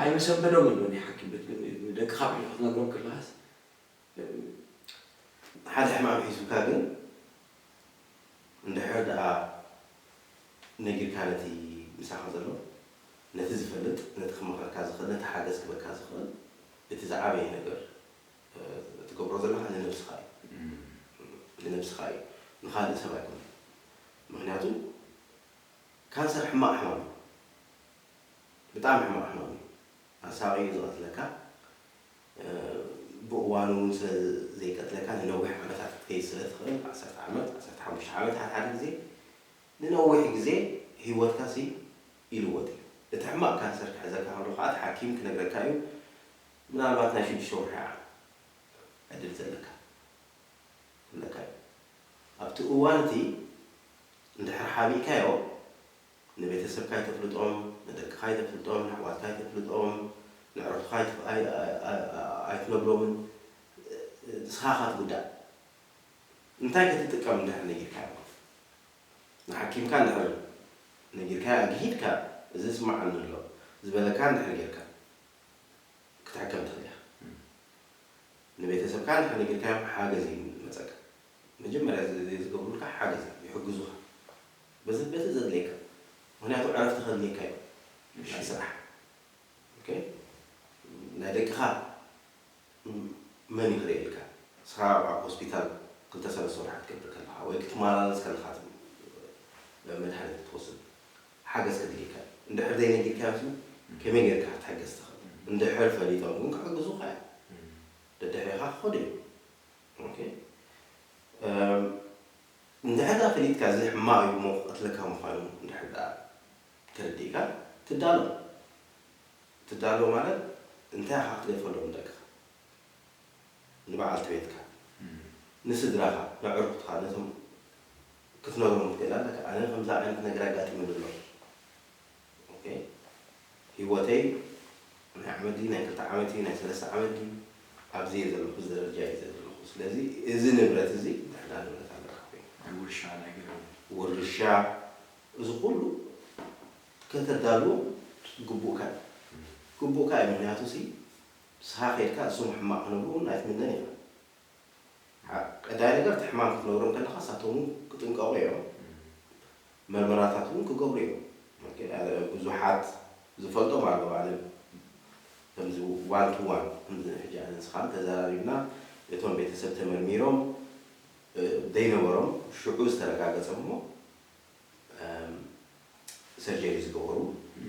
ኣይመሰበዶምን ዶ ናይ ሓኪም ቤት ግን ንደቅኻ ብሒልካ ክትነግሮም ከለኻስ? ሓደ ሕማም ሒዙካ ግን እንድሕር ደኣ ነጊርካ ነቲ ምሳኻ ዘሎ ነቲ ዝፈልጥ ነቲ ክመኽረካ ዝኽእል ነቲ ሓገዝ ክበካ ዝኽእል እቲ ዝዓበየ ነገር ትገብሮ ዘለኻ ንነብስኻ እዩ ንነብስኻ እዩ ንኻልእ ሰብ ኣይኮነ ምክንያቱ ካንሰር ሕማቕ ሕማም እዩ ብጣዕሚ ሕማቕ ሕማም እዩ ኣሳቒ እዩ ዝቐትለካ ብእዋኑ እውን ስለ ዘይቀትለካ ንነዊሕ ዓመታት ክትከይድ ስለ ትኽእል ዓሰርተ ዓመት ዓሰርተ ሓሙሽተ ዓመት ሓደ ሓደ ግዜ ንነዊሕ ግዜ ህይወትካ ሲ ይልወጥ እዩ እቲ ሕማቕ ካንሰር ክሕዘካ ከሎ ከዓ እቲ ሓኪም ክነግረካ እዩ ምናልባት ናይ ሽዱሽተ ወርሒ ዕድል ዘለካ ክብለካ እዩ ኣብቲ እዋን እቲ እንድሕር ሓቢእካዮ ንቤተሰብካ ኣይተፍልጦም፣ ንደቅኻ ኣይተፍልጦም፣ ንኣሕዋትካ ኣይተፍልጦም፣ ንዕሩኽትኻ ኣይትነግሮምን፣ ንስኻ ኢኻ ትጉዳእ። እንታይ ክትጥቀም እንድሕር ነጊርካዮም? ንሓኪምካ እንድሕር ነጊርካዮ ኣግሂድካ እዚ ይስምዓኒ ኣሎ ዝበለካ እንድሕር ጌርካ ክትሕከም ትኽእል ኢኻ። ንቤተሰብካ እንድሕር ነጊርካዮም ሓገዝ እዩ ዝመፀካ። መጀመርያ ዝገብሩልካ ሓገዝ እዩ፣ ይሕግዙኻ በዚ በቲ ዘድልየካ። ምኽንያቱ ዕረፍቲ ከድልየካ እዩ ናይ ስራሕ። ኦኬ? ናይ ደቅኻ መን እዩ ክርእየልካ? ንስኻ ኣብ ሆስፒታል ክልተ ሰለስተ ወርሒ ክትገብር ከለኻ ወይ ክትመላለስ ከለኻ መድሃኒት ክትወስድ ሓገዝ ከድልየካ እዩ። እንድሕር ዘይነጊርካዮም ከመይ ጌርካ ክትሕገዝ ትኽእል? እንድሕር ፈሊጦም ግን ክሕግዙኻ እዮም። ደድሕሬኻ ክኸዱ እዮም። ኦኬ እንድሕር ዳ ፈሊጥካ እዚ ሕማቕ እዩ እሞ ክቐትለካ ምዃኑ እንድሕር ዳ ተረዲእካ ትዳሎ። ትዳሎ ማለት እንታይ ኢኻ ክትገድፈሎም ንደቅኻ፣ ንበዓልቲ ቤትካ፣ ንስድራኻ፣ ነዕሩኽትኻ ነቶም ክትነግሮም ትኽእል ኣለካ። ኣነ ከምዚ ዓይነት ነገር ኣጋጢሙኒ ኣሎ። ኦኬ፣ ህይወተይ ናይ ዓመት ድዩ ናይ ክልተ ዓመት እዩ ናይ ሰለስተ ዓመት ድዩ ኣብዚ እየ ዘለኹ፣ እዚ ደረጃ እየ ዘለኹ። ስለዚ እዚ ንብረት እዚ ድሕዳ ንብረት ኣለካ ኮይኑ ናይ ውርሻ ናይ ገለ እውን። ውርሻ እዚ ኩሉ ከተዳሉ ግቡእካ እዩ። ግቡእካ እዩ ምክንያቱ ሲ ንስኻ ከይድካ እሶም ሕማቕ ክነብሩ እውን ኣይትምነን ኢኻ። ቀዳይ ነገር እቲ ሕማም ክትነግሮም ከለኻ ንሳቶም ክጥንቀቑ እዮም። መርመራታት እውን ክገብሩ እዮም። ብዙሓት ዝፈልጦም ኣለዉ። ኣነ ከምዚ ዋን ቱ ዋን ከምዚ ሕጂ ኣነ ንስኻን ተዘራሪብና እቶም ቤተሰብ ተመርሚሮም ዘይነበሮም ሽዑ ዝተረጋገጸ እሞ ሰርጀሪ ዝገበሩ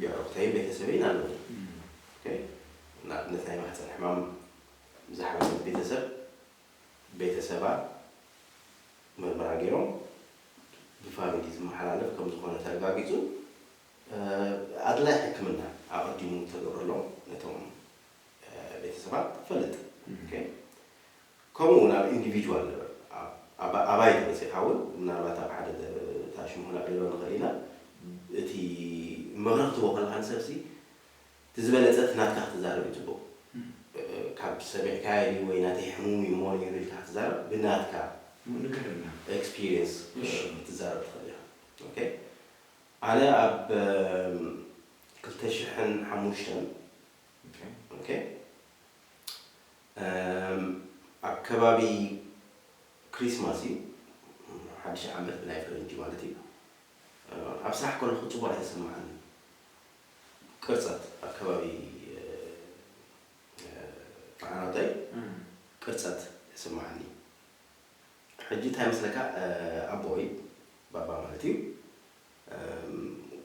የዕሩኽተይን ቤተሰበይን ኣለዉ። ንኣብነት ናይ ማህፀን ሕማም ዝሓመመት ቤተሰብ ቤተሰባ ምርመራ ገይሮም ብፋሚሊ ዝመሓላለፍ ከም ዝኾነ ተረጋጊፁ ኣድላይ ሕክምና ኣቐዲሙ ተገብረሎም ነቶም ቤተሰባት ፈልጥ። ከምኡ እውን ኣብ ኢንዲቪጁዋል ለቨል ኣባይ ተመፂእካ እውን ምናልባት ኣብ ሓደ ታሽሙ ክነዕልሎ ንኽእል ኢና። እቲ ምኽሪ ክትቦ ከለካ ንሰብሲ እቲ ዝበለፀ እቲ ናትካ ክትዛረብ እዩ ፅቡቅ። ካብ ሰሚዕካዮ ድዩ ወይ ናተይ ሕሙም እዩ እሞ ነይሩ ኢልካ ክትዛረብ ብናትካ ንገረና። ኤክስፒሪየንስ እሺ። ክትዛረብ ትኽእል ኢኻ። ኦኬ ኣነ ኣብ ክልተ ሽሕን ሓሙሽተን ኦኬ። ኦኬ እም፣ ኣብ ከባቢ ክሪስማስ እዩ ሓድሽ ዓመት ብናይ ፈረንጂ ማለት እዩ ኣብ ስራሕ ከለኹ ፅቡቅ ኣይተሰማዓኒ ቅርፀት ኣብ ከባቢ ዓራተይ ቅርፀት ይስማዓኒ ሕጂ እንታይ መስለካ ኣቦይ ባባ ማለት እዩ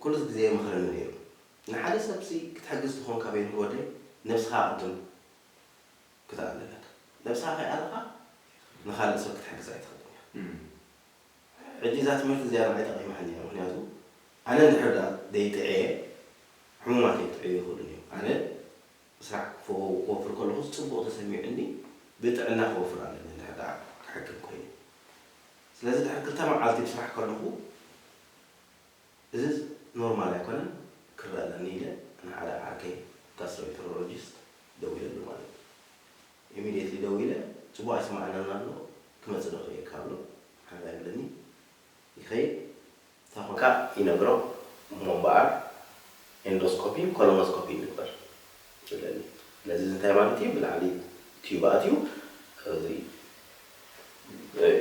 ኩሉ ግዜ የምኽረኒ ነይሩ ንሓደ ሰብሲ ክትሕግዝ ትኾንካ በይኑ ወደይ ነብስኻ ኣቕድም ክትኣለ ኣለካ ነብስኻ ከይኣለኻ ንኻልእ ሰብ ክትሕግዝ ኣይትኽእልን እያ ሕጂ እዛ ትምህርቲ እዚኣ ንዓይ ጠቒማትኒ እያ ምክንያቱ ኣነ እንድሕር ደኣ ዘይጥዕየ ሕሙማት የጥዕዩ ይኽእሉን እዮም ኣነ ስራሕ ክወፍር ከለኹ ፅቡቕ ተሰሚዑኒ ብጥዕና ክወፍር ኣለኒ እንድሕር ደኣ ክሕክም ኮይኑ ስለዚ ድሕሪ ክልተ መዓልቲ ብስራሕ ከለኹ እዚ ኖርማል ኣይኮነን ክረአ ኣለኒ ኢለ ንሓደ ዓርከይ ጋስትሮኢንተሮሎጂስት ደዊለሉ ማለት እዩ ኢሚድየትሊ ደዊለ ፅቡቕ ኣይስማዓናን ኣሎ ክመፅእ ዶ ክእየካ ኣሎ ሓራ ይብለኒ ይኸይድ ተኾንካ ይነግሮ እሞ እምበኣር ኤንዶስኮፒን ኮሎኖስኮፒን ንግበር ስለዚ እዚ እንታይ ማለት እዩ? ብላዕሊ ቲዩብ ኣትዩ እዚ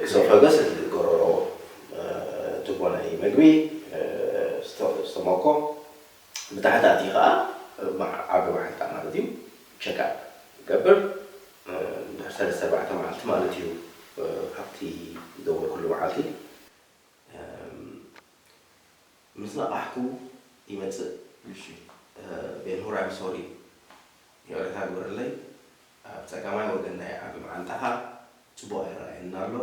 ኢሶፈገስ፣ እዚ ጎረሮ፣ እ፣ ቱቦ ናይ መግቢ፣ እ፣ ስቶ-፣ ስቶማኮ፣ ብታሕቲ ኣትዩ ከዓ ማ-፣ ዓቢ ማዓንጣ ማለት እዩ። ቸክኣፕ ይገብር። እ፣ ድሕሪ ሰለስተ ኣርባዕተ መዓልቲ ማለት እዩ፣ እ፣ ካብቲ ዝደወልኩሉ መዓልቲ። እም፣ ምስ ነቓሕኩ ይመጽእ። እሺ። እ፣ ቤንሁር፣ I'm sorry። ይቕሬታ ግበረለይ። ኣብ ጸጋማይ ወገን ናይ ዓቢ መዓንጣኻ ጽቡቕ ኣይረኣየንን ኣሎ።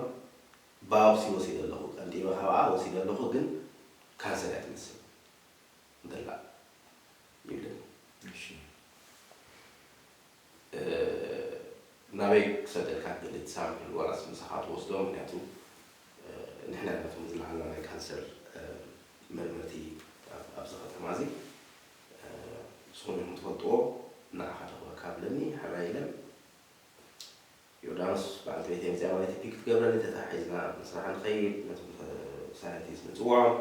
ባዮፕሲ ወሲደ ኣለኹ፣ ቀንጢበ ካብኣ ወሲደ ኣለኹ፣ ግን ካንሰር እያ ትመስል ዘላ ይብለኒ። እሺ። እ፣ ናበይ ክሰደልካ ትደሊ? ሳምፕል ዋላስ ምሳኻ ትወስዶ? ምክንያቱ፣ እ፣ ንሕና ኢና ነቶም ዝለዓልና ናይ ካንሰር፣ እ፣ መርመርቲ ኣብ-፣ ኣብዚ ከተማ እዚ። እ፣ ንስኹም ኢኹም ትፈልጥዎ፣ ንዓኻ ደኽበካ ብለኒ፣ ሕራይ ኢለ። ዮርዳኖስ በዓልቲ ቤተይ መፂኣ ማለት እዩ፣ ፒክ ትገብረኒ፣ ተተሓሒዝና ኣብ ስራሕ ንኸይድ፣ ነቶም ሳይንቲስት ንፅውዖም፣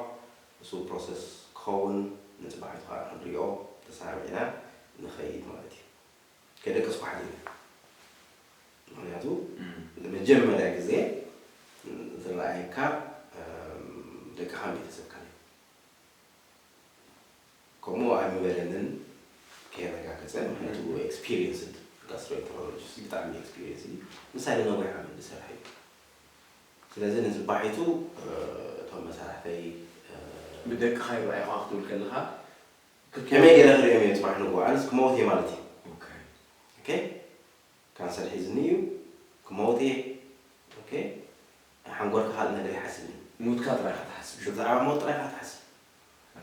እሱ ፕሮሰስ ክኸውን፣ ንፅባሒቱ ከዓ ክንሪኦ ተሰማሚዕና ንኸይድ ማለት እዩ። ከይደቀስኩ ሓዲረ። ምክንያቱ እም። ንመጀመርያ ግዜ ዝረኣየካ፣ እም፣ ደቅኻን ቤተሰብካን እዩ። ከምኡ ኣይምበለንን፣ ከየረጋገጸ፣ ምክንያቱ እም። ኤክስፒሪየንስድ ጋስትሮኢንተሮሎጂስት እዩ፣ ብጣዕሚ ኤክስፒሪየንስ እዩ። ምሳሌ ነዊሕ ዓመት ዝሰርሐ እዩ። ስለዚ ንፅባሒቱ፣ እ፣ እቶም መሳርሕተይ፣ እ፣ ብደቅኻ ይረኣዩኻ ክትብል ከለኻ፣ ከመይ ገለ ክሪኦም እየ ፅባሕ ንግሆ? ኣነስ ክመውት እየ ማለት እዩ። ኦኬ። ኦኬ? ካንሰር ሒዝኒ እዩ፣ ክመውት እየ። ኦኬ? ሓንጎልካ ካልእ ነገር ይሓስብ እዩ። ሞትካ ጥራይ ኢኻ ትሓስብ። ብዛዕባ ሞት ጥራይ ኢኻ ትሓስብ።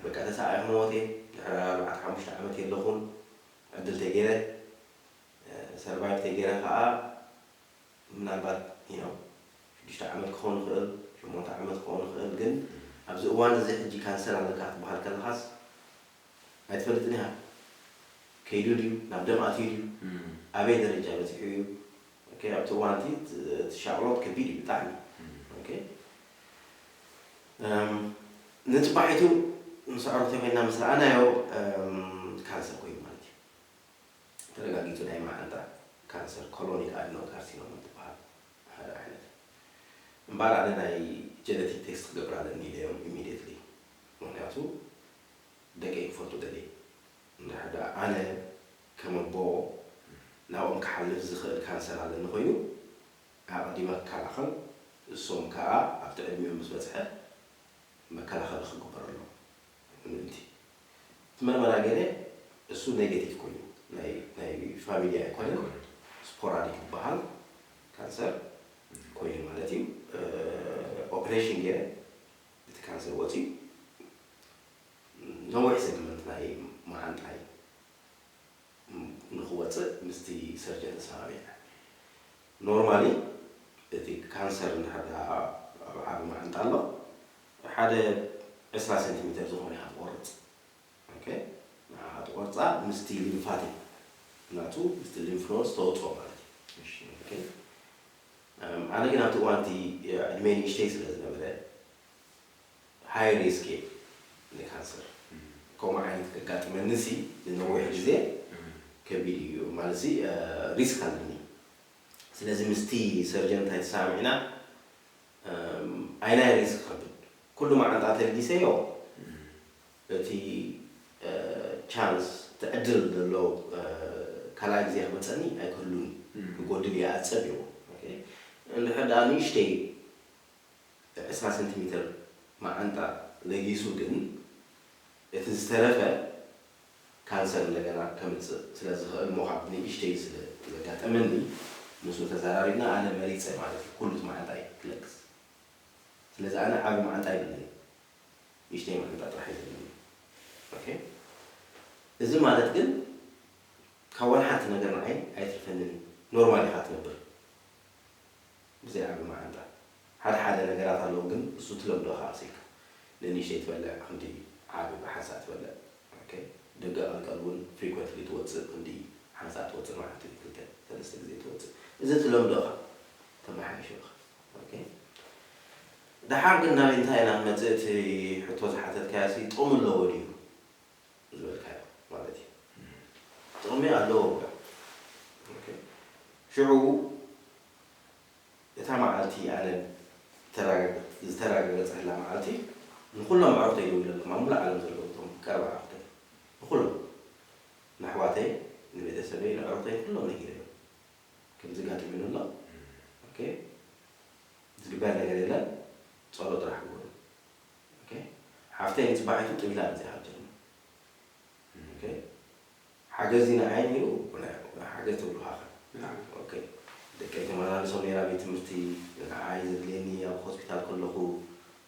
በቃ ተሰኣየ ክመውት እየ፣ ድሕሪ ኣርባዕተ ሓሙሽተ ዓመት የለኹን፣ ዕድል ተገይረ፣ እ፣ ሰርቫይቭ ተገይረ ከዓ ምናልባት፣ you know፣ ሽዱሽተ ዓመት ክኸውን ይኽእል፣ ሸሞንተ ዓመት ክኸውን ይኽእል፣ ግን ኣብዚ እዋን እዚ ሕጂ ካንሰር ኣለካ ክትበሃል ከለኻስ ኣይትፈልጥን ኢኻ። ከይዱ ድዩ? ናብ ደም ኣትዩ ድዩ? እም። ኣበይ ደረጃ በፂሑ እዩ? ኦኬ፣ ኣብቲ እዋን እቲ፣ እቲ ሻቕሎት ከቢድ እዩ ብጣዕሚ። እም። ኦኬ። እም፣ ንፅባሒቱ ንስዕሮ እንተኮይንና ምስ ረኣናዮ፣ እም፣ ካንሰር ኮይኑ ማለት እዩ። ተረጋጊጹ ናይ መዓንጣ ካንሰር፣ ኮሎኒክ ኣድኖ ካርሲኖማ ትበሃል ሓደ ዓይነት። እምበኣር ኣነ ናይ ጀነቲክ ቴስት ክገብር ኣለኒ ኢለዮም ኢሚድየትሊ። ምኽንያቱ ደቀይ ክፈልጡ ደልየ። እንድሕር ደኣ ኣነ ከም ኣቦ ናብኦም ክሓልፍ ዝኽእል ካንሰር ኣለኒ ኮይኑ፣ ኣቐዲመ ክከላኸል፣ እሶም ከኣ ኣብቲ ዕድሚኦም ምስ በጽሐ መከላኸሊ ክግበረሎም ምእንቲ። እቲ መርመራ ገይረ፣ እሱ ኔጌቲቭ ኮይኑ፣ ናይ፣ ናይ ፋሚሊ ኣይኮነን፣ ኣይኮነን። ስፖራዲክ ዝበሃል ካንሰር ኮይኑ ማለት እዩ። እ፣ ኦፕሬሽን ገይረ፣ እቲ ካንሰር ወፂኡ፣ ነዊሕ ሰግመንት ናይ መዓንጣይ ንኽወፅእ ምስቲ ሰርጀን ተሰማሚዕና። ኖርማሊ እቲ ካንሰር እንድሕር ደኣ ኣብ ዓቢ መዓንጣ ኣሎ፣ ሓደ ዕስራ ሴንቲሜተር ዝኾነ ኢኻ ትቆርፅ። ኦኬ? ንዓኻ ትቆርፃ ምስቲ ሊምፋቲክ ናቱ፣ ምስቲ ሊምፍ ኖድስ ተውፅኦ ማለት እዩ። እሺ። ኦኬ? እም፣ ኣነ ግን ኣብቲ እዋን እቲ ዕድመይ ንእሽተይ ስለ ዝነበረ፣ ሃይ ሪስክ እየ ንካንሰር። እም። ከምኡ ዓይነት ከጋጥመኒ ሲ ንነዊሕ ግዜ እም። ከቢድ እዩ ማለት ሲ፣ እ፣ ሪስክ ኣለኒ። ስለዚ ምስቲ ሰርጀን እንታይ ተሰማሚዕና፣ እም፣ ኣይ ናይ ሪስክ ከብል። ኩሉ መዓንጣ ተልጊሰዮ፣ እም። እቲ፣ እ፣ ቻንስ፣ እቲ ዕድል ዘሎ፣ እ፣ ካልኣይ ግዜ ክመፀኒ ኣይክህሉን። እም። ክጎድል ይኣፀብ እዩ። ኦኬ። እንድሕር ደኣ ንእሽተይ ዕስራ ሴንቲሜተር መዓንጣ ለጊሱ ግን፣ እቲ ዝተረፈ ካንሰር እንደገና ከምጽእ ስለ ዝኽእል እሞ ካብ ንእሽተይ ስለ ዘጋጠመኒ፣ ምስኡ ተዘራሪብና ኣነ መሪጸ ማለት እዩ፣ ኩሉ እቲ መዓንጣይ ክለግስ። ስለዚ ኣነ ዓቢ መዓንጣ የብለይን፣ ንእሽተይ መዓንጣ ጥራሕ እዩ ዘለኒ። ኦኬ? እዚ ማለት ግን ካብ ዋላ ሓንቲ ነገር ንዓይ ኣይትርፈንን እዩ። ኖርማል ኢኻ ትነብር። ብዘይ ዓቢ መዓንጣ። ሓደ ሓደ ነገራት ኣለዉ፣ ግን እሱ ትለምዶ ኢኻ ቀስ ኢልካ። ንንእሽተይ ትበልዕ፣ ክንዲ ዓቢ ብሓንሳእ ትበልዕ። ኦኬ? ደገ ቀልቀል እውን ፍሪኮንትሊ ትወጽእ፣ ክንዲ ሓንሳእ ትወጽእ፣ መዓልቲ ክልተ ሰለስተ ግዜ ትወጽእ። እዚ ትለምዶ ኢኻ፣ ተመሓይሾ ኢኻ። ኦኬ? ደሓር ግን ናበይ እንታይ ኢና ክንመጽእ፣ እቲ ሕቶ ዝሓተትካዮ ሲ ጥቕሚ ኣለዎ ድዩ? ዝበልካዮ ማለት እዩ። ጥቕሚ ኣለዎ። ሽዑ እታ መዓልቲ ኣነ ዝተረጋገጸላ መዓልቲ ንኹሎም ኣዕሩኽተይ ደዊለሎም፣ ኣብ ሙሉእ ዓለም ዘለዉ እቶም ቀረባ ኣዕሩኽተይ ንኹሎም፣ ንኣሕዋተይ፣ ንቤተሰበይ፣ ንኣዕሩኽተይ ንኹሎም ነጊረዮም። ከምዚ ጋጢሙኒ ኣሎ። ኦኬ፣ ዝግበር ነገር የለን፣ ጸሎት ጥራሕ ግበሩ። ኦኬ፣ ሓፍተይ ንጽባሒቱ ጥቢላ መጺኣ ካብ ጀርመን። ኦኬ፣ ሓገዝ ንዓይ ነይሩ፣ ሓገዝ ትብሉ ሃኸ። ኦኬ፣ ደቀይ ተመላልሶም ነይራ ቤት ትምህርቲ፣ ንዓይ ዘድልየኒ ኣብ ሆስፒታል ከለኹ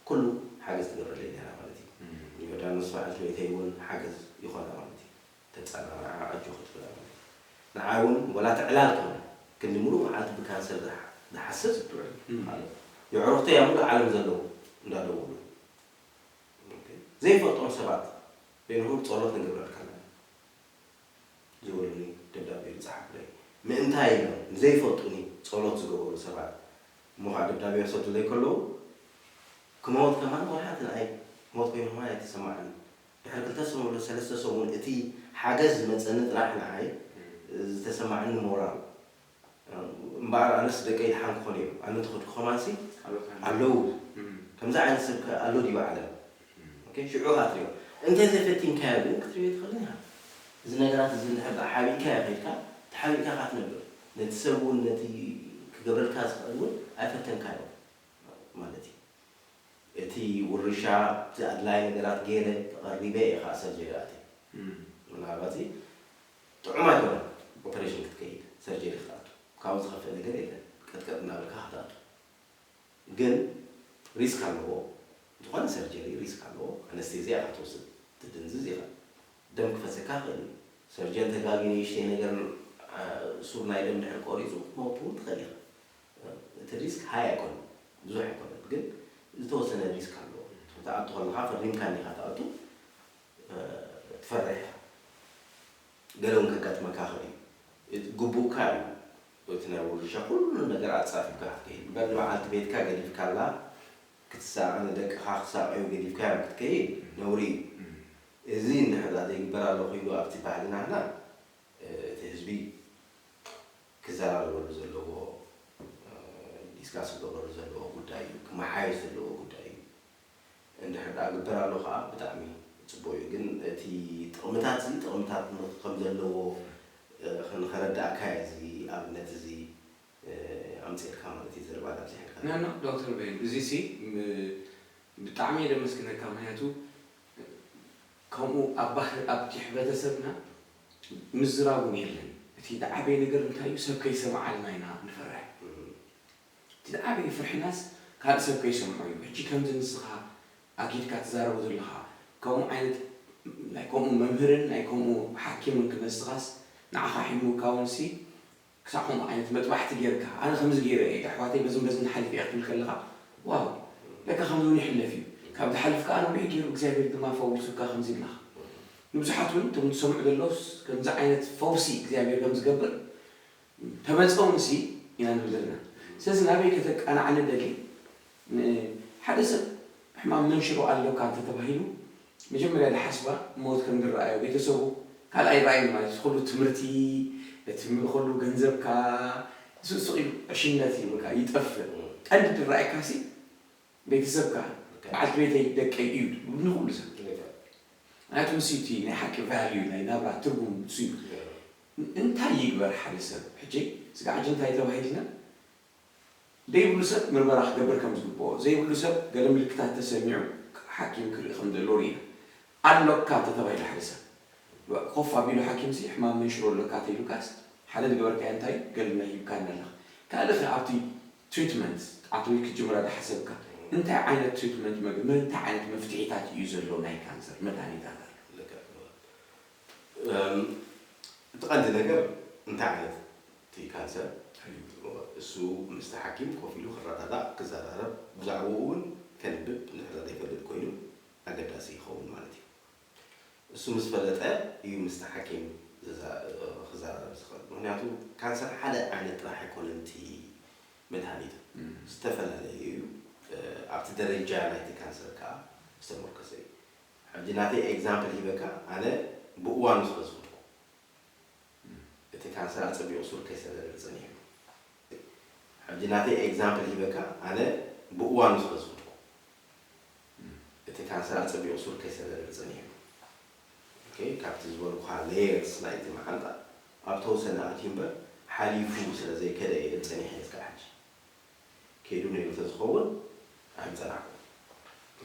ኩሉ ሓገዝ ትገብረለይ ነይራ ማለት እዩ። ዮርዳኖስ በዓል ቤተይ እውን ሓገዝ ይኾና ማለት እዩ። ተጸናንዓ፣ ኣጆኺ ትብላ ማለት እዩ። ንዓይ እውን ወላ እቲ ዕላል ኮነ ክንዲ ሙሉእ መዓልቲ ብካንሰር ዝሓ- ዝሓስብ የዕሩኽተይ ኣብ ሙሉእ ዓለም ዘለዉ እንዳደወሉ ዘይፈልጦም ሰባት በይንኹም ጸሎት ንገብረልካ ኣለና ዝበሉኒ ደብዳቤ ዝጸሓፉለይ። ምእንታይ ኢሎም ንዘይፈልጡኒ ጸሎት ዝገበሩ ሰባት እሞ ከዓ ደብዳቤ ክሰዱለይ ከለዉ ክመውት ከማን ወላ ሓንቲ ንኣይ ሞት ኮይኑ ከማን ኣይተሰማዓኒ። ድሕሪ ክልተ ሰሙን ሰለስተ ሰሙን እቲ ሓገዝ ዝመጸኒ ጥራሕ ንኣይ ዝተሰማዓኒ ሞራል እምበኣር ኣነስ ደቀይ ደሓን ክኾኑ እዮም ኣነ እንተኸድኩ ከማንሲ ኣለዉ። ከምዚ ዓይነት ሰብ ከ ኣሎ ድዩ ዓለም? ሽዑ ኢኻ ትሪኦ። እንተዘይፈቲንካዮ ግን ክትሪኦ ኣይትኽእልን ኢኻ። እዚ ነገራት እዚ እንድሕር ደኣ ሓቢእካዮ ከይድካ ተሓቢእካ ኢኻ ትነብር። ነቲ ሰብ እውን ነቲ ክገብረልካ ዝኽእል እውን ኣይፈተንካዮ ማለት እዩ። እቲ ውርሻ እቲ ኣድላይ ነገራት ገይረ ተቐሪበ እየ ከዓ ሰርጀሪ ኣትየ። ምናልባት ጥዑም ኣይኮነን ኦፐሬሽን ክትከይድ ሰርጀሪ ክትኣቱ ካብኡ ዝኸፍእ ነገር የለን። ቀጥቀጥ እናበልካ ክትኣቱ ግን ሪስክ ኣለዎ። ዝኾነ ሰርጀሪ ሪስክ ኣለዎ። ኣነስቴዝያ ኢኻ ትወስድ ትድንዝዝ ኢኻ። ደም ክፈሰካ ይኽእል እዩ። ሰርጀን ተጋግዩ ንእሽተይ ነገር ሱር ናይ ደም ድሕር ቆሪፁ ክትመውት እውን ትኽእል ኢኻ። እቲ ሪስክ ሃይ ኣይኮነን ብዙሕ ኣይኮነን ግን ዝተወሰነ ሪስክ ኣለዎ። ክትኣቱ ከለኻ ፈሪምካ እንዲኻ ትኣቱ ትፈርሕ ኢኻ። ገለ እውን ከጋጥመካ ይኽእል እዩ። ግቡእካ እዩ። እቲ ናይ ውርሻ ኩሉ ነገር ኣጻፊፍካ ክትከይድ እምበር ንበዓልቲ ቤትካ ገዲፍካላ ክትሳቐ ንደቅኻ ክሳቐዩ ገዲፍካዮም ክትከይድ ነውሪ እዩ። እዚ እንድሕር ደኣ ዘይግበር ኣሎ ኮይኑ ኣብቲ ባህልና ህና እቲ ህዝቢ ክዘራረበሉ ዘለዎ ዲስካስ ክገብረሉ ዘለዎ ጉዳይ እዩ። ክመሓየሽ ዘለዎ ጉዳይ እዩ። እንድሕር ደኣ ግበር ኣሎ ከዓ ብጣዕሚ ፅቡቅ እዩ ግን እቲ ጥቕምታት እዚ ጥቕምታት ከም ዘለዎ ንኸረዳእካ እዚ ኣብነት እዚ ኣምፅእልካ ማለት እዩ ዘረባ ዳብዚሕልካ። ናና ዶክተር በይን እዚ ሲ ብጣዕሚ እየ ደመስግነካ ምክንያቱ ከምኡ ኣብ ባህር ኣብቲ ሕብረተሰብና ምዝራብ እውን የለን እቲ ዝዓበየ ነገር እንታይ እዩ ሰብ ከይሰምዓልና ኢና ንፈርሕ እቲ ዝዓበየ ፍርሕናስ ካልእ ሰብ ከይሰምዖ እዩ። ሕጂ ከምዚ ንስኻ ኣኪድካ ትዛረቦ ዘለኻ ከምኡ ዓይነት ናይ ከምኡ መምህርን ናይ ከምኡ ሓኪምን ክመስኻስ ንዓኻ ሒሙካ እውን ሲ ክሳብ ከምኡ ዓይነት መጥባሕቲ ጌርካ ኣነ ከምዚ ገይረ እየ ኣሕዋተይ በዝን በዝን ሓሊፈ እየ ክትብል ከለኻ ዋው ለካ ከምዚ እውን ይሕለፍ እዩ ካብ ዝሓልፍ ከዓ ነዊሕ ገይሩ እግዚኣብሔር ድማ ፈዊሱካ ከምዚ ኢልናኻ ንብዙሓት እውን እቶም ዝሰምዑ ዘለውስ ከምዚ ዓይነት ፈውሲ እግዚኣብሔር ከም ዝገብር ተመፀውንሲ ኢና ንብል ዘለና። ስለዚ ናበይ ከተቃንዓኒ ደሊ ሓደ ሰብ ሕማም መንሽሮ ኣለካ እንተተባሂሉ መጀመርያ ዝሓስባ ሞት ከም ዝረኣዮ ቤተሰቡ ካልኣይ ራእዩ ማለት እዩ። ኩሉ ትምህርቲ እቲ ኩሉ ገንዘብካ ስቅስቅ ኢሉ ዕሽነት እዩ በቃ ይጠፍእ። ቀንዲ ዝረኣየካ ሲ ቤተሰብካ በዓልቲ ቤተይ ደቀይ እዩ ንኩሉ ሰብ ምክንያቱ ንሱ እቲ ናይ ሓቂ ቫልዩ ናይ ናብራ ትርጉም ንሱ እዩ። እንታይ ይግበር ሓደ ሰብ ሕጂ ስጋዕ ሕጂ እንታይ ተባሂልና ዘይብሉ ሰብ ምርመራ ክገብር ከም ዝግብኦ ዘይብሉ ሰብ ገለ ምልክታት ተሰሚዑ ሓኪም ክርኢ ከም ዘለዎ ርኢና ኣሎካ ተተባሂሉ ሓደ ሰብ ኮፍ ኣቢሉ ሓኪም ሲ ሕማም መንሽሮ ኣሎካ ተይሉካስ ሓደ ዝገበርካዮ እንታይ ገለ ናይ ሂብካኒ ኣለኻ ካልእ ከ ኣብቲ ትሪትመንት ኣትወይ ክትጅምራ ዝሓሰብካ እንታይ ዓይነት ትሪትመንት መግቢ እንታይ ዓይነት መፍትሒታት እዩ ዘሎ ናይ ካንሰር መድሃኒታት ኣሎ እቲ ቀንዲ ነገር እንታይ ዓይነት እቲ ካንሰር እዩ እሱ ምስቲ ሓኪም ኮፍ ኢሉ ክረዳዳእ ክዘራረብ ብዛዕባኡ እውን ከንብብ እንድሕር ዘይፈልጥ ኮይኑ ኣገዳሲ ይኸውን ማለት እዩ እሱ ምስ ፈለጠ እዩ ምስቲ ሓኪም ክዘራረብ ዝኽእል ምክንያቱ ካንሰር ሓደ ዓይነት ጥራሕ ኣይኮነን እቲ መድሃኒቱ ዝተፈላለዩ እዩ ኣብቲ ደረጃ ናይቲ ካንሰር ከዓ ዝተመርኮሰ እዩ ሕጂ ናተይ ኤግዛምፕል ሂበካ ኣነ ብእዋኑ ስለ ዝኸድኩ ካንሰር ኣጸቢቑ ሱር ከይሰደደ ጸኒሑ። ሕጂ ናተይ ኤግዛምፕል ሂበካ፣ ኣነ ብእዋኑ ስለ ዝኾንኩ፣ እቲ ካንሰር ኣጸቢቑ ሱር ከይሰደደ ጸኒሑ። ኦኬ፣ ካብቲ ዝበልኩኻ ሌየርስ ናይቲ መዓንጣ ኣብ ተወሰነ ኣትዩ እምበር፣ ሓሊፉ ስለ ዘይከደ እየ ጸኒሐ እስካብ ሕጂ። ከይዱ ነይሩ ተዝኸውን ኣይምጸናሕኩን።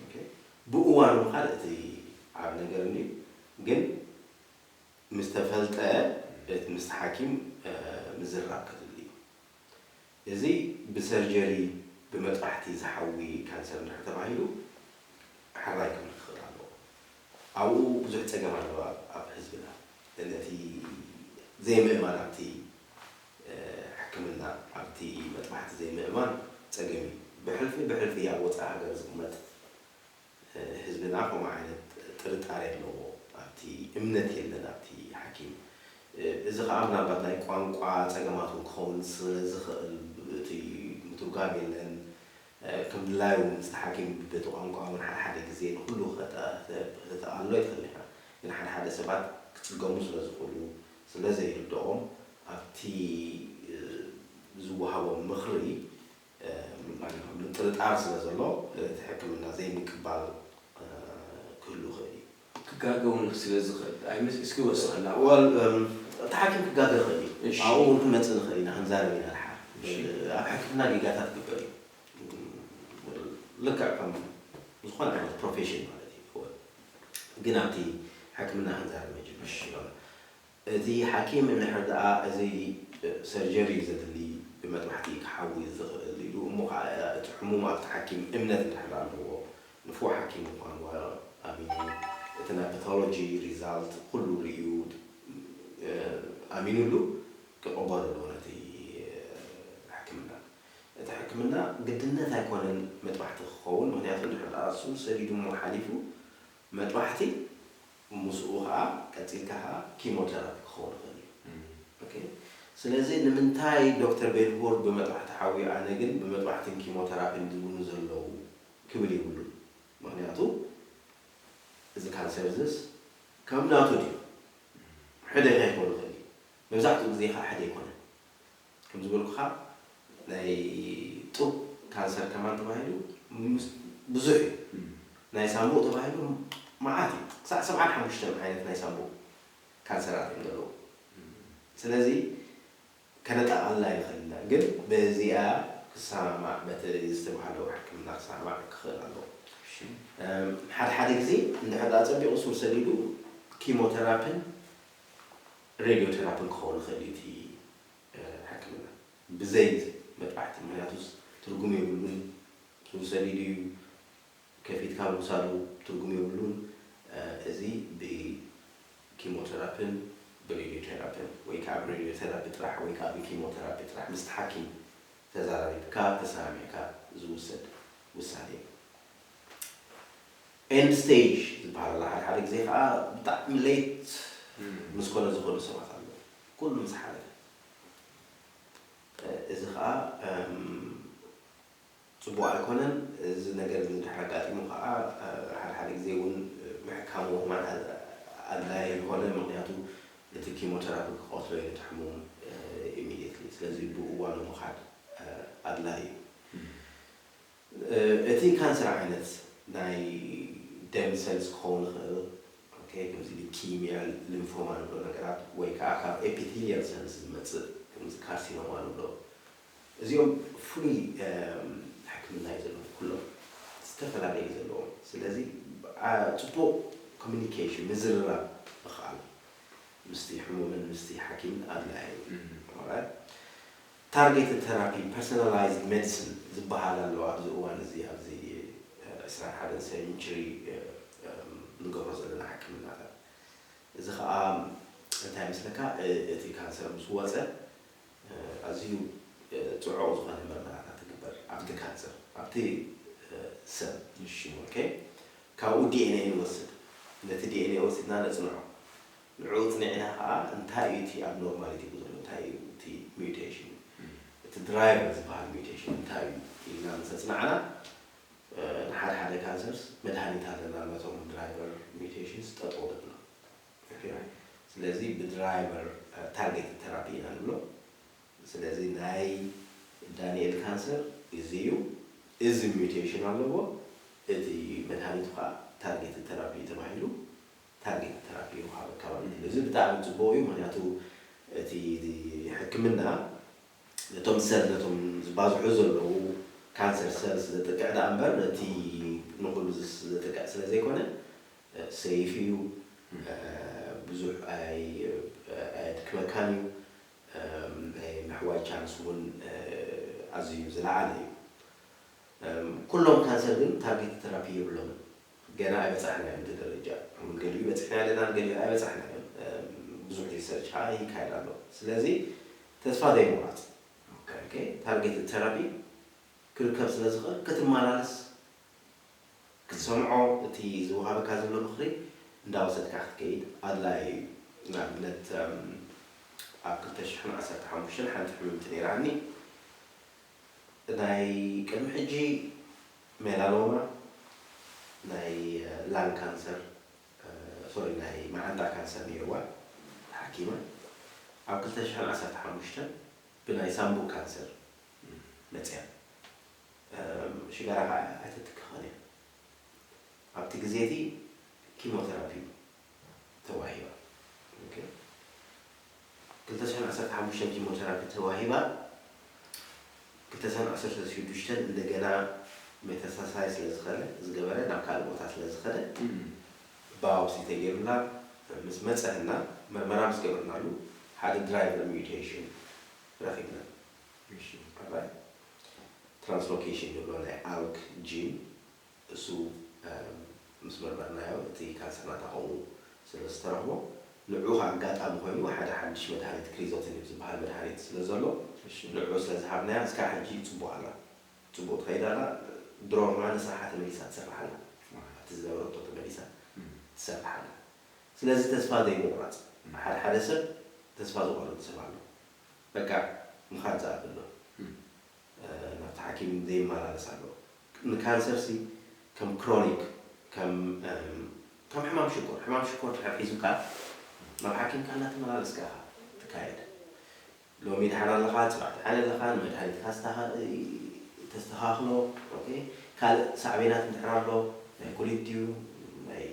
ኦኬ፣ ብእዋኑ ምኻድ እቲ ዓብ ነገር እንድዩ፣ ግን ምስ ተፈልጠ፣ እቲ ምስቲ ሓኪም፣ እ፣ ምዝርራብ ከድሊ እዩ። እዚ ብሰርጀሪ፣ ብመጥባሕቲ ዝሓዊ ካንሰር እንድሕር ተባሂሉ፣ ሕራይ ክብል ክኽእል ኣለዎ። ኣብኡ ብዙሕ ጸገም ኣለዋ ኣብ ህዝብና። ነቲ ዘይምእማን ኣብቲ፣ እ፣ ሕክምና፣ ኣብቲ መጥባሕቲ ዘይምእማን ጸገም እዩ። ብሕልፊ፣ ብሕልፊ ኣብ ወጻኢ ሃገር ዝቕመጥ፣ እ፣ ህዝብና ከምኡ ዓይነት ጥርጣሬ ኣለዎ። ኣብቲ እምነት የለን ኣብቲ ሓኪም። እ፣ እዚ ኸኣ ምናልባት ናይ ቋንቋ ጸገማት እውን ክኸውን ስለ ዝኽእል፣ እቲ ምትርጓም የለን። እ፣ ከም ድላዩ ምስቲ ሓኪም በቲ ቋንቋ እውን ሓደ ሓደ ግዜ ንኹሉ ከተ-፣ ከተጠቓልሎ ኣይትኽእልን ኢኻ። ግን ሓደ ሓደ ሰባት ክጽገሙ ስለ ዝኽእሉ፣ ስለ ዘይርድኦም፣ ኣብቲ፣ እ፣ ዝወሃቦም ምኽሪ፣ እ፣ ምጥርጣር ስለ ዘሎ፣ እቲ ሕክምና ዘይምቅባል፣ እ፣ ክህሉ ይኽእል እዩ። ክጋገ እውን ስለ ዝኽእል፣ ኣይመስ-፣ እስኪ ወስኸላ። ወል፣ እም፣ እቲ ሓኪም ክጋገ ይኽእል እዩ። እሺ። ኣብኡ እውን ክንመጽእ ንኽእል ኢና፣ ክንዛረብ ኢና ድሓር። እሺ። ኣብ ሕክምና ጌጋታት ክግበር እዩ። ልክዕ ከም ዝኾነ ዓይነት ፕሮፌሽን ማለት እዩ። ግን ኣብቲ ሕክምና ክንዛረብ መጀመርያ እሺ። ኢሎም። እቲ ሓኪም እንድሕር ደኣ እዚ ሰርጀሪ ዘድሊ ብመጥባሕቲ ክሓዊ ዝኽእል ኢሉ፣ እሞ ኸዓ እቲ ሕሙም ኣብቲ ሓኪም እምነት እንድሕር ኣለዎ፣ ንፉዕ ሓኪም ምዃኑ ኣሚኑ፣ እቲ ናይ ፓቶሎጂ ሪዛልት ኩሉ ርእዩ፣ እ፣ ኣሚኑሉ ክቕበሎ ኣለዎ ነቲ፣ እ፣ ሕክምና። እቲ ሕክምና ግድነት ኣይኮነን መጥባሕቲ ክኸውን፣ ምኽንያቱ እንድሕር ደኣ እሱ ሰዲዱ እሞ ሓሊፉ መጥባሕቲ፣ ምስኡ ኸዓ ቀጺልካ ኸዓ ኪሞቴራፒ ክኸውን ይኽእል እዩ። እም። ኦኬ። ስለዚ ንምንታይ ዶክተር ቤልሁር ብመጥባሕቲ ሓውዩ፣ ኣነ ግን ብመጥባሕትን ኪሞቴራፒን ዝብሉ ዘለዉ ክብል የብሉን። ምኽንያቱ እዚ ካንሰር እዝስ ከም ናቱ ድዩ? ሕደ ከይኮን ይኽእል እዩ። መብዛሕትኡ ግዜ ኸዓ ሕደ ኣይኮነን። ከም ዝበልኩኻ ናይ ጡብ ካንሰር ከማን ተባሂሉ ምስ-፣ ብዙሕ እዩ። እም። ናይ ሳንቡእ ተባሂሉ መዓት እዩ። ክሳዕ ሰብዓን ሓሙሽተን ዓይነት ናይ ሳንቡእ ካንሰራት እዮም ዘለዉ። እም። ስለዚ ከነጠቓልላ ይኽእልና፣ ግን በዚኣ ክሰማማዕ፣ በቲ ዝተባህለ ሕክምና ክሰማማዕ ክኽእል ኣለዎ። እሺ። እም፣ ሓደ ሓደ ግዜ እንድሕር ደኣ ጸቢቑ ሱር ሰዲዱ ኪሞቴራፒን ሬድዮቴራፒን ክኸውን ይኽእል እዩ እቲ፣ እ፣ ሕክምና። ብዘይ መጥባሕቲ፣ ምኽንያቱስ ትርጉም የብሉን። ሱር ሰዲዱ እዩ፣ ከፊትካ ምውሳዱ ትርጉም የብሉን። እ፣ እዚ ብኪሞቴራፒን ብሬድዮቴራፒን ወይ ከዓ ብሬድዮቴራፒ ጥራሕ ወይ ከዓ ብኪሞቴራፒ ጥራሕ ምስቲ ሓኪም ተዛራሪብካ ተሰማሚዕካ ዝውሰድ ውሳኔ እዩ። ኤንድ ስቴጅ ዝበሃል ኣሎ። ሓደ ሓደ ግዜ ከዓ ብጣዕሚ ሌት እም። ምስ ኮነ ዝኸዱ ሰባት ኣለዉ። ኩሉ ምስ ሓለፈ። እ፣ እዚ ከዓ፣ እም፣ ጽቡቕ ኣይኮነን። እዚ ነገር እዚ እንድሕር ኣጋጢሙ ከዓ፣ እ፣ ሓደ ሓደ ግዜ እውን ምሕካሙ ከማን ኣ-፣ ኣድላዪ ኣይኮነን። ምኽንያቱ እቲ ኪሞቴራፒ ክቐትሎ እዩ ነቲ ሕሙም፣ እ፣ ኢሚድየትሊ። ስለዚ ብእዋኑ ምኻድ፣ እ፣ ኣድላዪ እዩ። እም። እ፣ እቲ ካንሰር ዓይነት ናይ ደም ሰልስ ክኸውን ይኽእል። ኦኬ፣ ከምዚ ሊኪሚያ፣ ሊምፎማ ንብሎ ነገራት፣ ወይ ከዓ ካብ ኤፒቴሊያል ሰልስ ዝመጽእ፣ ከምዚ ካርሲኖማ ንብሎ። እዚኦም ፍሉይ፣ እም፣ ሕክምና እዩ ዘለዎም፣ ኩሎም ዝተፈላለየ እዩ ዘለዎም። ስለዚ፣ ኣ፣ ጽቡቕ ኮሚኒኬሽን፣ ምዝርራብ ምኽኣል ምስቲ ሕሙምን ምስቲ ሓኪምን ኣድላዪ እዩ። እም። ኦራይት? ታርጌትድ ተራፒ፣ ፐርሶናላይዝድ ሜዲሲን ዝበሃል ኣሎ ኣብዚ እዋን እዚ፣ ኣብዚ፣ እ፣ ዕስራን ሓደን ሴንቸሪ፣ እ፣ እ፣ ንገብሮ ዘለና ሕክምናታት። እዚ ኸኣ እንታይ ይመስለካ፣ እ፣ እቲ ካንሰር ምስ ወጸ፣ እ፣ ኣዝዩ፣ እ፣ ጽዑቕ ዝኾነ መርመራታት ትግበር ኣብቲ ካንሰር፣ ኣብቲ፣ እ፣ ሰብ። እሺ። ኦኬ? ካብኡ ዲ ኤን ኤ ንወስድ። ነቲ ዲ ኤን ኤ ወሲድና ነጽንዖ። ንዕኡ ጽኒዕና ኸኣ እንታይ እዩ እቲ ኣብኖርማሊቲ ዘሎ፣ እንታይ እዩ እቲ ሚውቴሽን፣ እም። እቲ ድራይቨር ዝበሃል ሚውቴሽን እንታይ እዩ ኢልና ምስ ኣጽናዕና፣ እ፣ ንሓደ ሓደ ካንሰርስ መድሃኒት ኣለና ነቶም ድራይቨር ሚውቴሽንስ ጠጠው ዘብሎ። ኦኬ። ስለዚ ብድራይቨር ታርጌት ተራፒ ኢና ንብሎ። ስለዚ ናይ ዳንኤል ካንሰር እዚ እዩ። እዚ ሚውቴሽን ኣለዎ። እቲ መድሃኒቱ ከዓ ታርጌት ተራፒ ተባሂሉ ታርጌት ተራፒ ይወሃበካ ማለት እዩ። እዚ ብጣዕሚ ፅቡቅ እዩ። ምክንያቱ እቲ ሕክምና ነቶም ሰል ነቶም ዝባዝሑ ዘለዉ ካንሰር ሰልስ ዘጥቅዕ ደኣ እምበር ነቲ ንኩሉ ዘጥቅዕ ስለ ዘይኮነ ሰይፍ እዩ። ብዙሕ ኣየድክመካን እዩ። ናይ ምሕዋይ ቻንስ እውን ኣዝዩ ዝለዓለ እዩ። ኩሎም ካንሰር ግን ታርጌት ተራፒ የብሎምን። ገና ኣይበፃሕናዮን እቲ ደረጃ። እውን ገሊኡ በፂሕና ኣለና፣ ገሊኡ ኣይበፃሕናዮን። ብዙሕ ሪሰርች ከዓ ይካየድ ኣሎ። ስለዚ ተስፋ ዘይምቑራፅ። ታርጌት ተራፒ ክርከብ ስለ ዝኽእል ክትመላለስ ክትሰምዖ እቲ ዝወሃበካ ዘሎ ምኽሪ እንዳወሰድካ ክትከይድ ኣድላይ እዩ። ንኣብነት ኣብ ክልተ ሽሕን ዓሰርተ ሓሙሽተን ሓንቲ ሕምምቲ ነይራኒ። ናይ ቅድሚ ሕጂ ሜላኖማ፣ ናይ ላንግ ካንሰር፣ ሶሪ፣ ናይ መዓንጣ ካንሰር ነይርዋ ተሓኪማ። ኣብ ክልተ ሽሕን ዓሰርተ ሓሙሽተን ብናይ ሳምቡእ ካንሰር መፅያ። ሽጋራ ከዓ ኣይተትክኸን እያ። ኣብቲ ግዜ እቲ ኪሞቴራፒ ተዋሂባ። ክልተ ሽሕን ዓሰርተ ሓሙሽተን ኪሞቴራፒ ተዋሂባ። ክልተ ሽሕን ዓሰርተ ሽዱሽተን እንደገና ሜታስታሳይዝ ስለዝኸለ ዝገበረ ናብ ካልእ ቦታ ስለዝኸደ ባዮፕሲ ተገይሩላ ምስ መፀና ምርመራ ምስ ገበርናሉ ሓደ ድራይቨር ሚውቴሽን ረኺብና። ትራንስሎኬሽን ንብሎ ናይ ኣልክ ጂን እሱ ምስ መርመርናዮ እቲ ካንሰር ናታ ከምኡ ስለ ዝተረኽቦ ንዑ ኣጋጣሚ ኮይኑ ሓደ ሓድሽ መድሃኒት ክሪዞቲኒብ ዝበሃል መድሃኒት ስለ ዘሎ ንዑ ስለ ዝሃብናያ እስካ ሕጂ ፅቡቅ ኣላ። ፅቡቅ ትኸይድ ኣላ። ድሮ ድማ ንስራሓ ተመሊሳ ትሰርሕ ኣላ። ኣብቲ ዝነበረቶ ተመሊሳ ትሰርሕ ኣላ። ስለዚ ተስፋ ዘይምቑራፅ። ሓደ ሓደ ሰብ ተስፋ ዝቆርፅ ሰብ ኣሎ። በቃ ምኻድ ዝኣክል ዶ ናብቲ ሓኪም ዘይመላለስ ኣሎ። ንካንሰር ሲ ከም ክሮኒክ ከም ከም ሕማም ሽኮር ሕማም ሽኮር ድሕር ሒዙካ ናብ ሓኪምካ እናተመላለስካ ኢኻ ትካየድ። ሎሚ ድሓን ኣለኻ፣ ፅባሕ ድሓን ኣለኻ፣ ንመድሃኒትካ ተስተኻኽሎ። ካልእ ሳዕቤናት እንድሕር ኣሎ ናይ ኩሊት ድዩ ናይ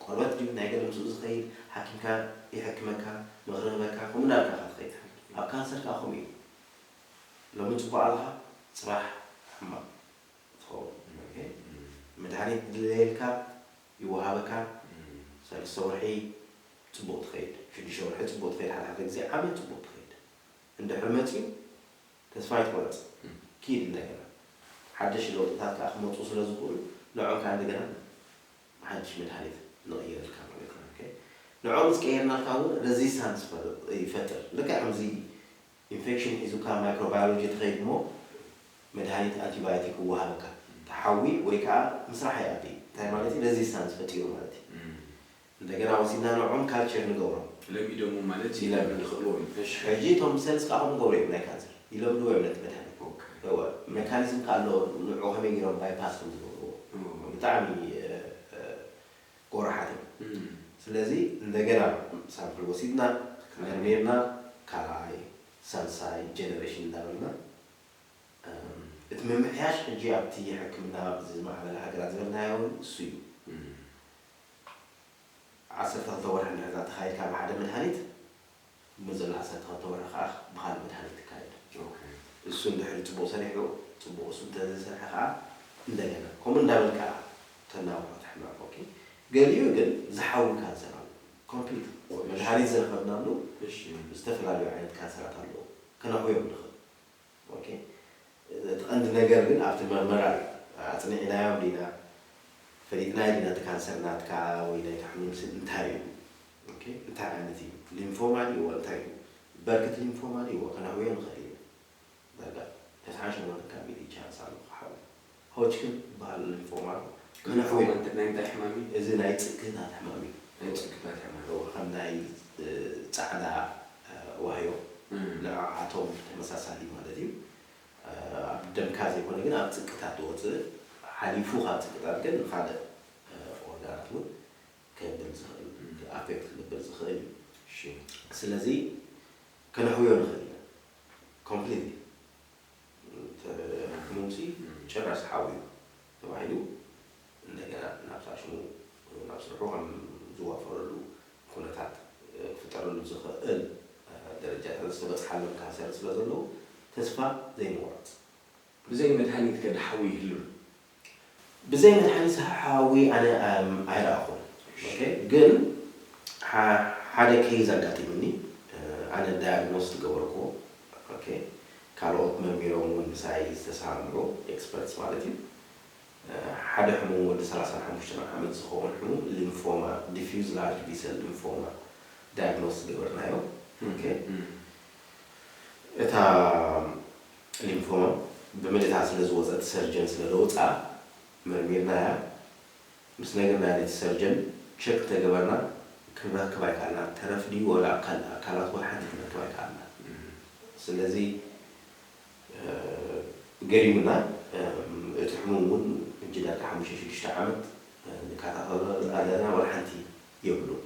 ቆርበት ድዩ ናይ ገለ ምስኡ ዝኸይድ ሓኪምካ ይሕክመካ ምኽሪ ህበካ ከምኡ እንዳልካ ኢኻ ትኸይድ። ኣብ ካንሰር ከዓ ከምኡ እዩ። ሎሚ ፅቡቅ ኣለኻ፣ ፅባሕ ሕማቅ ትኸውን። መድሃኒት ድለየልካ ይወሃበካ። ሰለስተ ወርሒ ፅቡቅ ትኸይድ፣ ሽዱሽተ ወርሒ ፅቡቅ ትኸይድ፣ ሓደ ሓደ ግዜ ዓመት ፅቡቅ ትኸይድ። እንድሕር መፅዩ ተስፋ ኣይትቆረፅ፣ ኪድ እንደገና ሓደሽ ለውጥታት ከዓ ክመፁ ስለ ዝኽእሉ ንዖም ከዓ እንደገና ሓድሽ መድሃኒት ንቕይረልካ ማለት እዩ። ንዖም ምስ ቀየርናልካ እውን ሬዚስታንስ ይፈጥር። ልክዕ ከምዚ ኢንፌክሽን ሒዙካ ማይክሮባዮሎጂ ትኸይድ እሞ መድሃኒት ኣንቲባዮቲክ ይወሃበካ። ተሓዊ ወይ ከዓ ምስራሕ ይኣቢ። እንታይ ማለት እዩ? ሬዚስታንስ ፈጢሩ ማለት እዩ። እንደገና ወሲድና ንዖም ካልቸር ንገብሮም። ለሚዶሞ ማለት ይለምድ። ንኽእልዎ እዩ። እሺ። ሕጂ እቶም ሰልስ ከዓ ከምኡ ገብሮ እዮም ናይ ካንሰር ይለምድዎ እዮም ነቲ መድሃኒት። እወ፣ ሜካኒዝም ከዓ ኣሎ ንዑ ከመይ ገይሮም ባይፓስ ከም ዝገብርዎ ብጣዕሚ ጎራሓት እዮም። ስለዚ እንደገና ሳምፕል ወሲድና መርሚርና ካልኣይ ሳልሳይ ጀነሬሽን እንዳበልና እቲ ምምሕያሽ ሕጂ ኣብቲ ሕክምና ዝማዕበለ ሃገራት ዝበልናዮ እውን እሱ እዩ። ዓሰርተ ክልተ ወርሒ እንድሕር ተኻይድካ ብሓደ መድሃኒት ንመዘሎ ዓሰርተ ክልተ ወርሒ ከዓ ብካልእ መድሃኒት ትካየድ። እሱ እንድሕር ፅቡቅ ሰሪሑ ፅቡቅ እሱ እንተዘይሰርሐ ከዓ እንደገና ከምኡ እንዳበልካ ተናውሖ ትሕማም። ኦኬ፣ ገሊኡ ግን ዝሓዊ ካንሰር ኣሎ። ኮምፕሊት መድሃኒት ዝረኸብናሉ ዝተፈላለዩ ዓይነት ካንሰራት ኣለዉ። ከነሕውዮም ንኽእል። ኦኬ፣ እቲ ቀንዲ ነገር ግን ኣብቲ መርመራ እዩ። ኣፅኒዕናዮም ዲና ፈሊጥናዮ ዲና እቲ ካንሰር ናትካ ወይ ናይቲ ሕሙም ስም እንታይ እዩ? ኦኬ፣ እንታይ ዓይነት እዩ? ሊምፎማ ድዩ እንታይ እዩ? በርክት ሊምፎማ ድዩ? ከነሕውዮ ንኽእል ኢና። ዳርጋ ተስዓን ሸሞንተን ካብ ሚእቲ ቻንስ ኣሎ ክሓዊ። ሆጅክን ዝበሃል ሊምፎማ ኣሎ። ከነሕውዮ። ናይ እንታይ ሕማም እዩ? እዚ ናይ ፅግታት ሕማም እዩ። ናይ ፅግታት ሕማም። እዎ፣ ከም ናይ ፃዕዳ ዋህዮ ንዓቶም ተመሳሳሊ ማለት እዩ። ኣብ ደምካ ዘይኮነ ግን ኣብ ፅቅታት ዝወፅእ ሓሊፉ ካብ ፅቅታት ግን ንካልእ ኦርጋናት እውን ክብል ዝኽእል ኣፌክት ክገብር ዝኽእል እዩ። ስለዚ ከነሕውዮ ንኽእል ኢና። ኮምፕሊትሊ ሕሙምሲ ጭራሽ ሓውዩ ተባሂሉ እንደገና ናብ ሳሽሙ ናብ ስርሑ ከም ዝዋፈረሉ ኩነታት ክፍጠረሉ ዝኽእል ደረጃታት ዝተበፅሓሎም ካንሰር ስለ ዘለዉ ተስፋ ዘይምቑራፅ። ብዘይ መድሃኒት ከ ድሓዊ ይህሉ ዶ? ብዘይ መድሓኒት ሓዊ ኣነ ኣይረኣኹን። ግን ሓደ ኬዝ ኣጋጢሙኒ። ኣነ ዳያግኖስ ዝገበርኩዎ፣ ካልኦት መርሚሮም እውን ምሳይ ዝተሰማምዑ ኤክስፐርትስ ማለት እዩ። ሓደ ሕሙም ወዲ ሰላሳን ሓሙሽተን ዓመት ዝኸውን ሕሙም ሊምፎማ፣ ዲፊዩዝ ላርጅ ቢሰል ሊምፎማ ዳያግኖስ ዝገበርናዮ። እታ ሊምፎማ ብምልእታ ስለ ዝወፀት ሰርጀን ስለ ዘውፅኣ መርሚርናያ። ምስ ነግርናያ ነቲ ሰርጀን ቸክ ተገበርና ክንረክብ ኣይከኣልና። ተረፍ ድዩ ወላ ኣካላት ወላ ሓንቲ ክንረክብ ኣይከኣልና። ስለዚ ገሪሙና። እቲ ሕሙም እውን ሕጂ ዳርጋ ሓሙሽተ ሽዱሽተ ዓመት ንከታተሎ ኣለና፣ ወላ ሓንቲ የብሉን።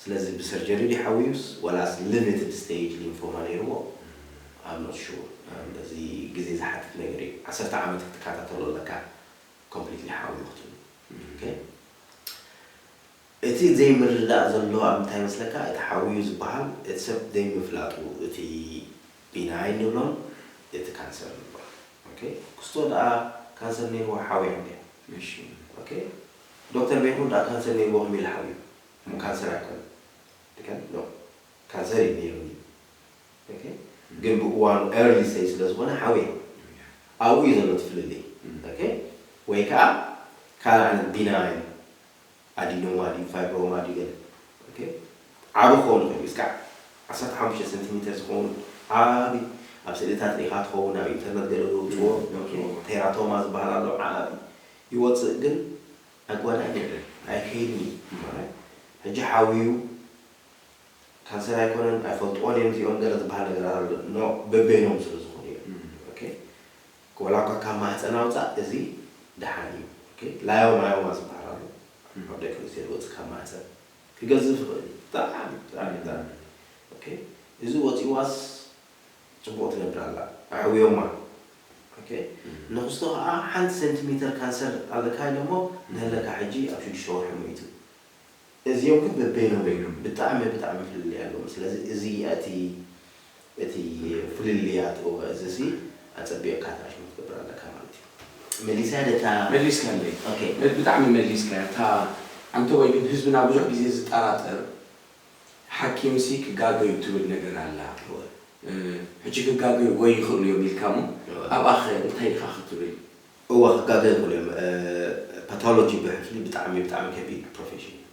ስለዚ ብሰርጀሪ ድዩ ሓውዩስ ወላስ ሊሚትድ ስቴጅ ሊምፎማ ነይርዎ? I'm not sure። እዚ ግዜ ዝሓትት ነገር እዩ። ዓሰርተ ዓመት ክትከታተሎ ኣለካ ኮምፕሊትሊ ሓውዩ ክትብል። እቲ ዘይምርዳእ ዘሎ ኣብ ምንታይ መስለካ? እቲ ሓውዩ ዝበሃል እቲ ሰብ ዘይምፍላጡ፣ እቲ ቢናይን ንብሎን እቲ ካንሰር ንብሎ። ክስቶ ደኣ ካንሰር ነይርዎ ሓውያ እንድያ። ዶክተር ቤትሙን ደኣ ካንሰር ነይርዎ ከመይ ኢሉ ሓውዩ? እሞ ካንሰር ኣይኮነን። ካንሰር እዩ ነይሩኒ። ግን ብእዋኑ ኤርሊ ስቴጅ ስለ ዝኾነ ሓውየ። ኣብኡ እዩ ዘሎ እቲ ፍልልይ። ወይ ከዓ ካልእ ዓይነት ቢናይን ኣዲኖማ ድዩ ፋይብሮማ ድዩ ገለ ዓቢ ክኸውን ይኽእል እዩ። እስካዕ ዓሰርተ ሓሙሽተ ሴንቲሜተር ዝኸውን ዓቢ ኣብ ስእልታት ሪኢኻ ትኸውን ኣብ ኢንተርነት ገለ ዘውፅዎ ቴራቶማ ዝበሃል ኣሎ ዓቢ ይወፅእ ግን ኣጓዳኢ ኣይከይድን እዩ። ሕጂ ሓውዩ ካንሰር ኣይኮነን ኣይፈልጥዎን እዮም እዚኦም ገለ ዝበሃል ነገራት ኣሎ ኖ በበይኖም ስለ ዝኾኑ እዮም። ወላ እኳ ካብ ማህፀን ኣውፃእ እዚ ደሓን እዩ። ላዮማዮማ ዝበሃል ኣሎ ኣብ ደቂ ኣንስትዮ ዝወፅእ ካብ ማህፀን ክገዝፍ ይኽእል እዩ። ብጣዕሚ ብጣዕሚ ብጣዕሚ እዚ ወፂዋስ ፅቡቕ ትነብር ኣላ ኣሕውዮማ። ንክስቶ ከዓ ሓንቲ ሴንቲሜተር ካንሰር ኣለካ ኢሎሞ ንህለካ ሕጂ ኣብ ሽዱሽተ ወርሒ ሞይቱ። እዚኦም ግን በበይኖም በይኖም ብጣዕሚ ብጣዕሚ ፍልልይ ኣለዎም። ስለዚ እዚ እቲ እቲ ፍልልያት እዚ ሲ ኣፀቢቕካ ትራሽመ ክትገብር ኣለካ ማለት እዩ። መሊሳ ደታ መሊስካለይ። ብጣዕሚ መሊስካ። እታ ኣንተ ወይ ግን ህዝብና ብዙሕ ግዜ ዝጠራጠር ሓኪምሲ ክጋገዩ ትብል ነገር ኣላ። ሕጂ ክጋገዩ ወይ ይኽእሉ እዮም ኢልካ እሞ ኣብኣኸ እንታይ ኢኻ ክትብል? እዋ ክጋገ ይኽእሉ እዮም። ፓቶሎጂ ብሕፍሊ ብጣዕሚ ብጣዕሚ ከቢድ ፕሮፌሽን እዩ።